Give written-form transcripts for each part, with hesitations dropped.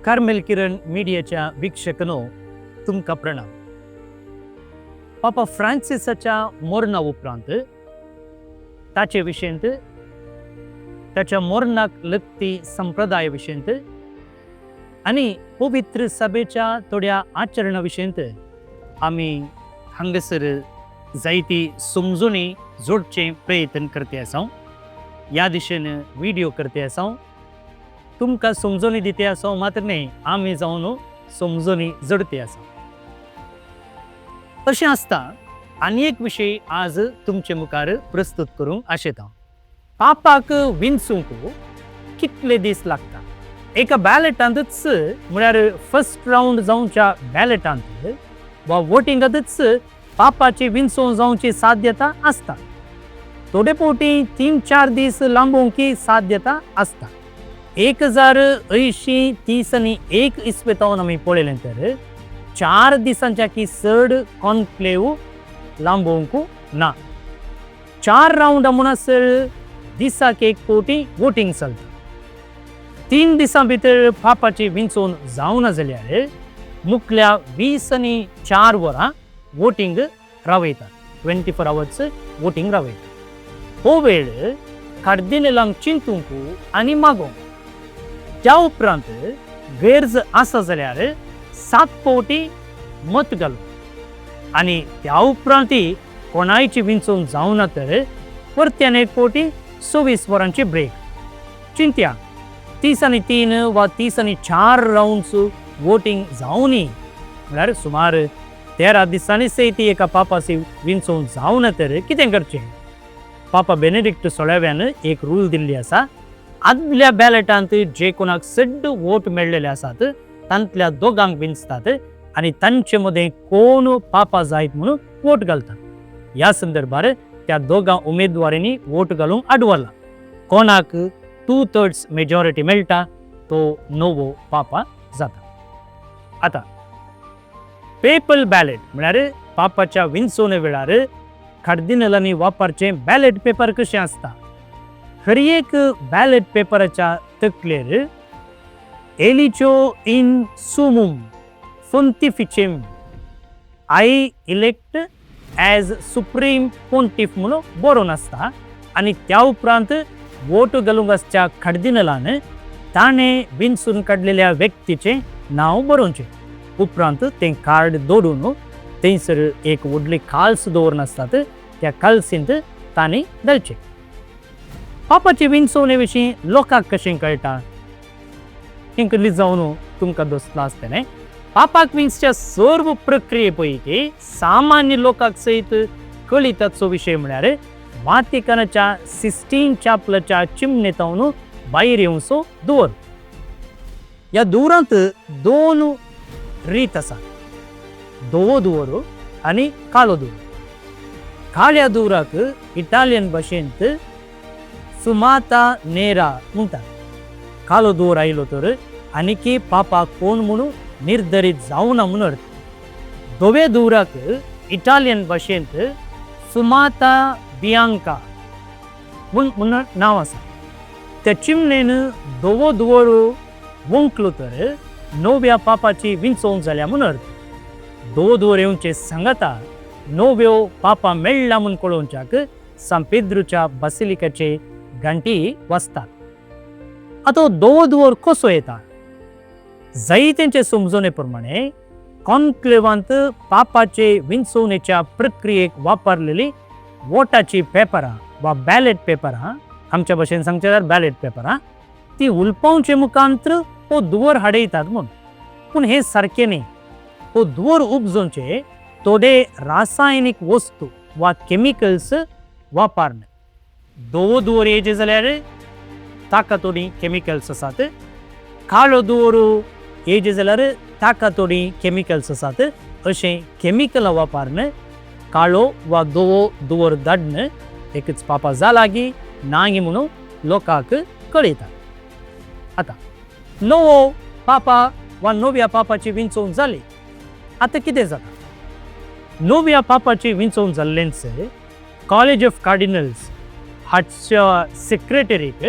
Carmel किरण मिडियाच्या वीक्षकनो, तुमकां प्रणाम. पापा फ्रांसिसाच्या मरणा उपरांत ताचे विशयंत, ताच्या मरणाक लगती संप्रदाय विशयंत आनी पवित्र सभेच्या थोड्या आचरणा विशयंत आमी हांगासर जायती समजुणी जोडचें प्रयत्न करते आसा. ह्या दिशेन व्हिडिओ करते आसा. तुमकां समजणी दिते आसा मात्र न्ही, आमी जावन समजणी जोडते आसा. अशें आसता आनी एक विशय आज तुमचे मुखार प्रस्तुत करूंक आशेता. पापाक विंचूंक कितले दीस लागता? एका बॅलेटांतच, म्हळ्यार फर्स्ट रावंड जावच्या बॅलेटांत वा वोटिंगांतच पापाची विंचोवण जावची साध्यता आसता. थोडे फावटी 3-4 दीस लांबोवंकी साध्यता आसता. 1080 30 आनी 1 इस्वेतावन आमी पळयलें तर 4 दिसांच्या की चड कॉन्क्लेव लांबोवंक ना. 4 रावंड म्हणसर दिसाक एक फावटी वोटींग चलता. 3 दिसां भितर पापाची विंचोवन जावना जाल्यार मुखल्या 20 आनी 4 वरां वोटींग रावयतात. 24 आवर्स वोटींग रावयतात. हो वेळ कार्दिनेलांक चिंतूंक आनी मागोवंक. त्या उपरांत गरज आसा जाल्यार 7 फावटी मत घालूंक आनी त्या उपरांतय कोणायची विंचोवन जावना तर परत्यान एक फावटी 24 वरांची ब्रेक. चिंत्या 30 आनी 3 वा 30 आनी 4 रावंड्स वोटींग जावनी, म्हळ्यार सुमार 13 दिसांनी सयत एका पापाची विंचोवन जावना तर कितें करचें? पापा बेनेडिक्ट सोळाव्यान एक रूल दिल्ली आसा. आदल्या बॅलेटांत जे कोणाक चड वोट मेळ्ळेले आसात तांतल्या दोगांक विंचतात आनी तांचे मदें कोण पापा जायत म्हणून वोट घालतात. ह्या संदर्भार त्या दोगां उमेदवारांनी वोट घालूंक आडवला. कोणाक 2/3 मेजॉरिटी मेळटा तो नवो पापा जाता. आतां पेपल बॅलेट म्हळ्यार पापाच्या विंचोवणे वेळार कार्दिनलांनी वापरचें बॅलेट पेपर कशें आसता? हर एक बॅलेट पेपराच्या तकलेर एलिचो in सुमुम फोंतिफिचेम I elect as supreme pontiff म्हणून बरोवन आसता आनी त्या उपरांत वोट घालूंक आसच्या कार्दिनलान ताणें विंचून काडलेल्या व्यक्तीचें नांव बरोवचें. उपरांत तें कार्ड दोडून थंयसर एक व्हडली काल्स दवरून आसतात, त्या काल्सींत तांणी घालचें. पापाचे विंचोवणे विशीं लोकांक कशें कळटा हें कसली जावन तुमकां दोसलां आसतलें. पापाक विंचच्या सर्व प्रक्रिये पैकी सामान्य लोकांक सयत कळिताचो विशय म्हळ्यार वातिकनाच्या सिस्टीन चॅपलाच्या चिमणेतावन भायर येवचो धुंवर. ह्या धुंवरांत 2 रीत आसा, धवो धुंवर आनी काळो धुंवर. काळ्या धुंवराक इटालियन भाशेंत सुमाता नेरा म्हणटात. काळो धुंवर आयलो तर आनीकी पापा कोण म्हणून निर्धारीत जावना म्हणून अर्थ. धव्या धुंवराक इटालियन भाशेंत सुमाता बियांका म्हूण नांव आसा. त्या चिमणेन धवो धुंवर वंकलो तर नव्या पापाची विंचोवण जाल्या म्हूण अर्थ. धवो धुंवर येवचे सांगाता नव्यो पापा मेळ्ळा म्हूण कळोवच्याक सांत पेद्रूच्या बासिलिकाचे घांटी वाजतात. आतां धवो धुंवर कसो येता? जायत्यांचे समजणे प्रमाणे कॉन्क्लेवांत पापाचे विंचोवणेच्या प्रक्रियेक वापरलेली वोटाची पेपरां वा बॅलेट पेपरां, आमच्या भाशेन सांगचें जाल्यार बॅलेट पेपरां, ती उलपावचे मुखांत्र हो धुंवर हाडयतात म्हूण. पूण हें सारकें न्ही. हो धुंवर उपजोवचे थोडे रासायनीक वस्तू वा केमिकल्स वापरना. धवो धुंवर येयचे जाल्यार ताका थोडीं केमिकल्स आसात, काळो धुंवर येयचे जाल्यार ताका थोडीं केमिकल्स आसात. अशें केमिकलां वापरून काळो वा धवो धुंवर धाडून एकच पापा जाला की नागी म्हणून लोकांक कळयतात. आतां नवो पापा वा नव्या पापाची विंचोवण जाली, आतां कितें जाता? नव्या पापाची विंचोवण जाल्लेंच कॉलेज ऑफ कार्डिनल्स हाच्या सेक्रेटरीक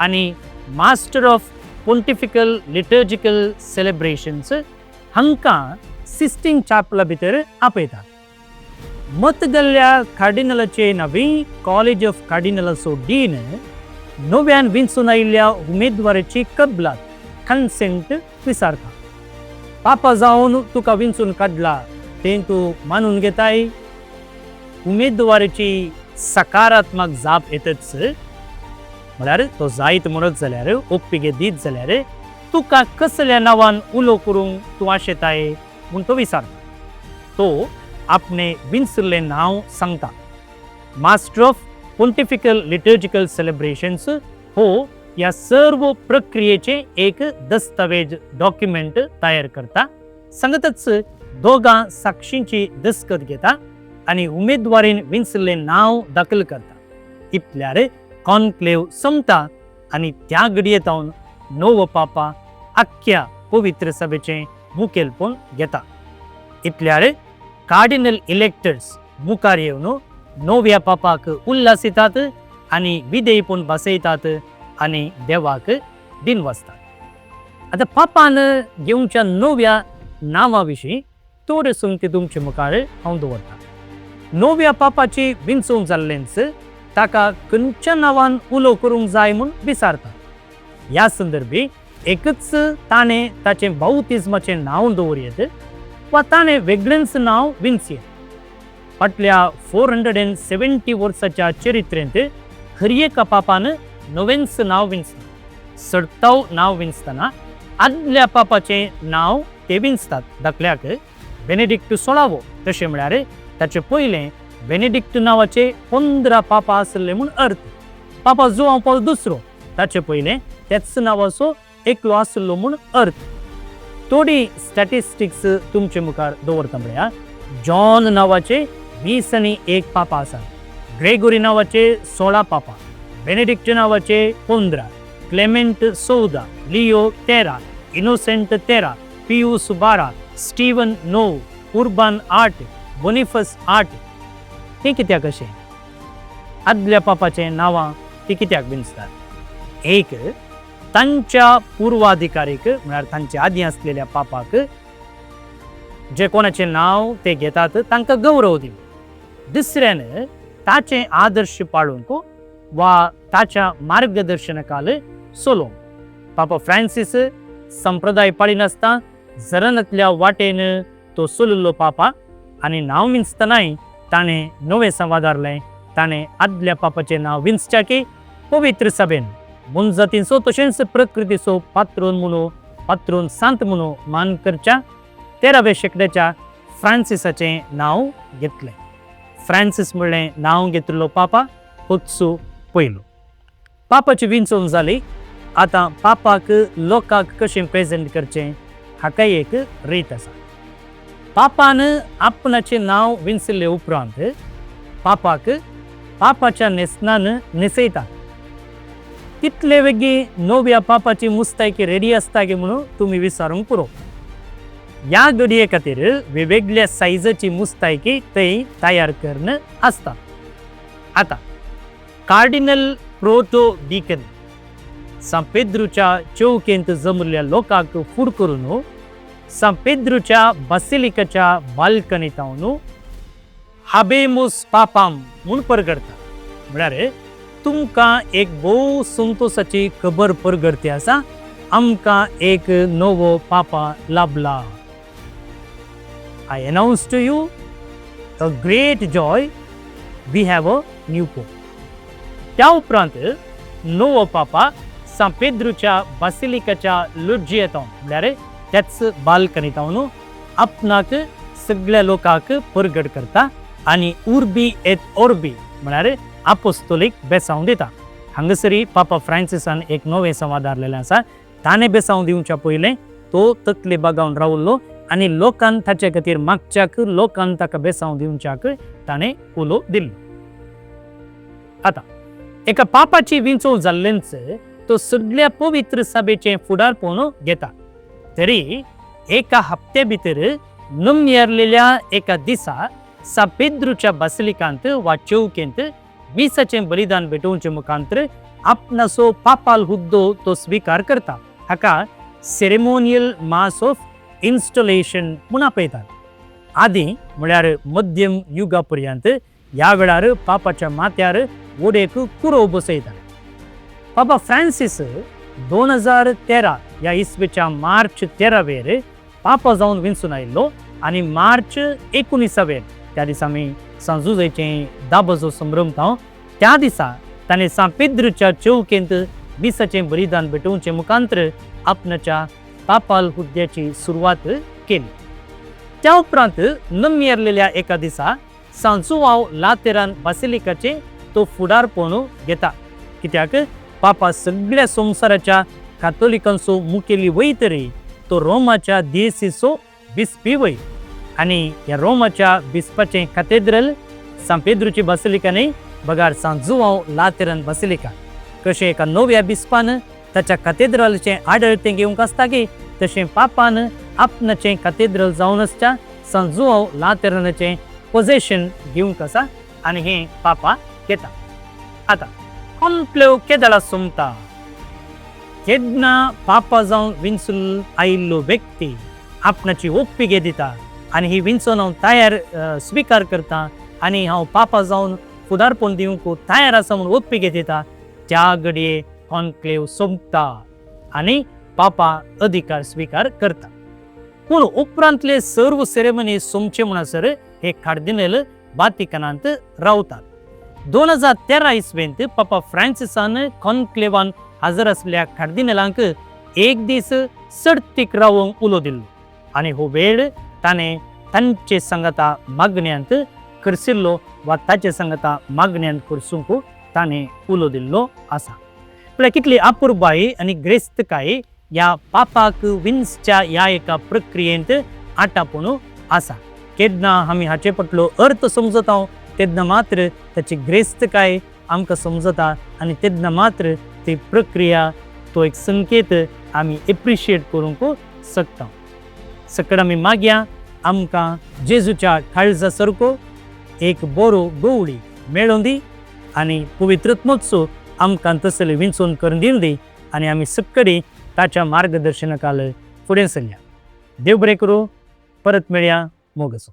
आनी master of pontifical liturgical celebrations हांकां सिस्टीन चॅपला भितर आपयतात. मत गेल्ल्या कार्डिनलाचे नवी कॉलेज ऑफ कार्डिनलाचो डीन नव्यान विंचून आयिल्ल्या उमेदवाराची कबलात, कन्सेंट विचारता. पापा जावन तुका विंचून काडला तें तूं मानून घेताय? उमेदवाराची सकारात्मक जाप येतच, म्हळ्यार तो जायत म्हणत जाल्यार, ओप्पिगे दीत जाल्यार, तुका कसल्या नांवान उलो करूंक तूं आशेताय म्हूण तो विचारता. तो आपणे विंचल्लें नांव सांगता. Master of pontifical liturgical celebrations हो ह्या सर्व प्रक्रियेचें एक दस्तावेज, डॉक्युमेंट तयार करता. सांगतच दोगां साक्षींची दस्खत घेता आनी उमेदवारीन विंचल्लें नांव दाखल करता. इतल्यार कॉन्क्लेव सोंपता आनी त्या घडये जावन नवो पापा आख्ख्या पवित्र सभेचें मुखेलपण घेता. इतल्यार कार्डिनल इलेक्टर्स मुखार येवन नव्या पापाक उल्हासितात आनी विधेयपण बसयतात आनी देवाक दिनवासतात. आतां पापान घेवच्या नव्या नांवा विशीं थोड्यो संगती तुमचे मुखार हांव दवरतां. नव्या पापाची विंचूंक जाल्लेंच ताका खंयच्या नांवान उलो करूंक जाय म्हूण विचारता. ह्या संदर्भी एकच ताणें ताचें बाउतिज्माचें नांव दवरयेत वा ताणें वेगळेंच नांव विंचयेत. फाटल्या 470 वर्साच्या चरित्रेंत हर एका पापान नवेंच नांव विंचलां. सडताव नांव विंचतना आदल्या पापाचें नांव ते विंचतात. दाखल्याक बेनेडिक्ट 16वो, तशें म्हळ्यार ताचे पयलें बेनेडिक्ट नांवाचे 15 पापा आसले म्हूण अर्थ. पापा जुआंव पावल दुसरो, ताचे पयलें त्याच नांवाचो एकलो आसलो म्हूण अर्थ. थोडी स्टॅटिस्टिक्स तुमचे मुखार दवरता. म्हळ्यार जॉन नांवाचे 21 पापा आसात, ग्रेगोरी नांवाचे 16 पापा, बेनेडिक्ट नांवाचे 15, Clement 14, Leo 13, Innocent 13, Pius 12, Steven 9, Urban 8, Boniface 8. हें कित्याक अशें? आदल्या पापाचें नांवां ती कित्याक विंचतात? एक, तांच्या पुर्वाधिकारीक, म्हळ्यार तांचे आदीं आसलेल्या पापाक, जे कोणाचें नांव ते घेतात तांकां गौरव दिवंक. दुसऱ्यान ताचें आदर्श पाळूंक वा ताच्या मार्गदर्शनाखाल चलोवंक. पापा फ्रांसीस संप्रदाय पाळिनासतना जरनांतल्या वाटेन तो चलिल्लो पापा आनी नांव विंचतनाय ताणें नवें संवादारलें. ताणें आदल्या पापाचें नांव विंचच्या पवित्र सभेन मोनजातींचो तशेंच प्रकृतीचो पात्रोन म्हणून, पात्रोन सांत म्हणून मान करच्या 13व्या शेंकड्याच्या फ्रांसिसाचें नांव घेतलें. फ्रांसीस म्हणलें नांव घेतिल्लो पापा होत्सू पयलो. पापाची विंचवण जाली. आतां पापाक लोकांक कशें प्रेजेंट करचें हाका एक रीत आसा. पापान आपणाचें नांव विंचले उपरांत पापाक पापाच्या न्हेसणान न्हेसयतात. तितले वेगीं नव्या पापाची मुस्तायकी रेडी आसता की म्हणून तुमी विचारूंक पुरो. ह्या घडये खातीर वेगवेगळ्या सायजाची मुस्तायकी थंय तयार करून आसता. आतां कार्डिनल प्रोटो डिकन सांत पेद्रूच्या चौकेंत जमल्ल्या लोकांक फूड करून सांत पेद्रूच्या बासिलिकाच्या बाल्कनींत हाबेमूस पापाम म्हूण परगडटा. म्हळ्यार तुमकां एक भोव संतोशाची खबर परगडती आसा, आमकां एक नवो पापा लाभला. I announce to you a great joy, we have a new pope. त्या उपरांत नवो पापा सांत पेद्रूच्या बासिलिकाच्या लुडजियेंत, म्हळ्यार त्याच बाल्कनींत आपणाक सगळ्या लोकांक परगट करता आनी उर्बी एत ओर्बी, म्हळ्यार आपोस्तोलीक बेसांव दिता. हांगासरी पापा फ्रांसिसान एक नवें संवाद आसा. ताणें बेसांव दिवच्या पयलें तो तकली बागावन रावल्लो आनी लोकान ताचे खातीर मागच्याक, लोकान ताका बेसांव दिवच्याक ताणें उलो दिल्लो. आतां एका पापाची विंचोव जाल्लेंच तो सगळ्या पवित्र सभेचें फुडारपण घेता. तरी एका हप्त्या भितर नमयरलेल्या एका दिसा सा पेद्रूच्या बासिलिकांत वा चौकेंत मिसाचें बलिदान भेटोवचे मुखांतर आपणाचो पापाल हुद्दो तो स्विकार करता. हाका सेरेमोनियल मास ऑफ इन्स्टॉलेशन म्हूण आपयतात. आदीं म्हळ्यार मध्यम युगा पर्यंत ह्या वेळार पापाच्या माथ्यार वडेक कुरोव बसयतात. पापा फ्रांसीस 2013 ह्या इस्वेच्या मार्च 13वेर पापा जावन विंचून आयिल्लो आनी मार्च 19वेर त्या दिसा आमी सांजुजेचें दाबजो संभ्रमता त्या दिसा ताणें सांत पेद्रूच्या चौकेंत मिसाचें बलिदान भेटोवचे मुखांतर आपणाच्या पापाल हुद्द्याची सुरवात केली. त्या उपरांत नम्यरलेल्या एका दिसा सांजुवाव लातेरान बासिलिकाचें तो फुडारपण घेता, कित्याक पापा सगळ्या संवसाराच्या कातोलिकांचो मुखेली वय तरी तो रोमाच्या दियेसीचो बिस्पी वय आनी ह्या रोमाच्या बिस्पाचें कातेद्रल सांत पेद्रूची बासिलिका न्ही बगार सांजुवाव लातेरान बासिलिका. कशें एका नव्या बिस्पान ताच्या कातेद्रालचें आडळतें घेवंक आसता की तशें पापान आपणाचें कातेद्रल जावन आसच्या सांजुवाव लातेरानाचें पोजेशन घेवंक आसा आनी हें पापा घेता. आतां कॉन्क्लेव केदळा सोमता केन्ना पापा जावन विंचून आयिल्लो व्यक्ती आपणाची ओप्पिगे दिता आनी ही विंचून हांव तयार स्विकार करता आनी हांव पापा जावन फुडारपण दिवंक तयार आसा म्हूण ओप्पिगे दिता त्या घडये कॉन्क्लेव सोंपता आनी पापा अधिकार स्विकार करता. पूण उपरांतले सर्व सेरेमनी सोंपचे म्हणसर हे कार्दिनल वातिकनांत रावतात. 2013 इस्वेंत पापा फ्रांसिसान कॉन्क्लेवान हजर आसल्या कार्दिनलांक एक दीस सडतीक रावंक उलो दिल्लो आनी हो वेळ ताणें तांचे सांगाता मागण्यांत खर्चिल्लो वा ताचे सांगाता मागण्यांत खर्चूंक ताणें उलो दिल्लो आसा. म्हळ्यार कितली अपुरबाय आनी ग्रेस्तकाय ह्या पापाक विंचच्या ह्या एका प्रक्रियेंत आटापून आसा. केन्ना आमी हाचे फाटलो अर्थ समजता तेन्ना मात्र ताची ग्रेस्तकाय आमकां समजता आनी तेन्ना मात्र ती प्रक्रिया तो एक संकेत आमी एप्रिशिएट करूंक शकता. सकड आमी मागया आमकां जेजूच्या काळजा सारको एक बरो गवळी मेळोवन दी आनी पवित्रत्मोत्सव आमकां तसले विंचून करून दिवन दी आनी आमी सक्कडी ताच्या मार्गदर्शनाखाल फुडें सरया. देव बरें करूं. परत मेळया. मोग आसूं.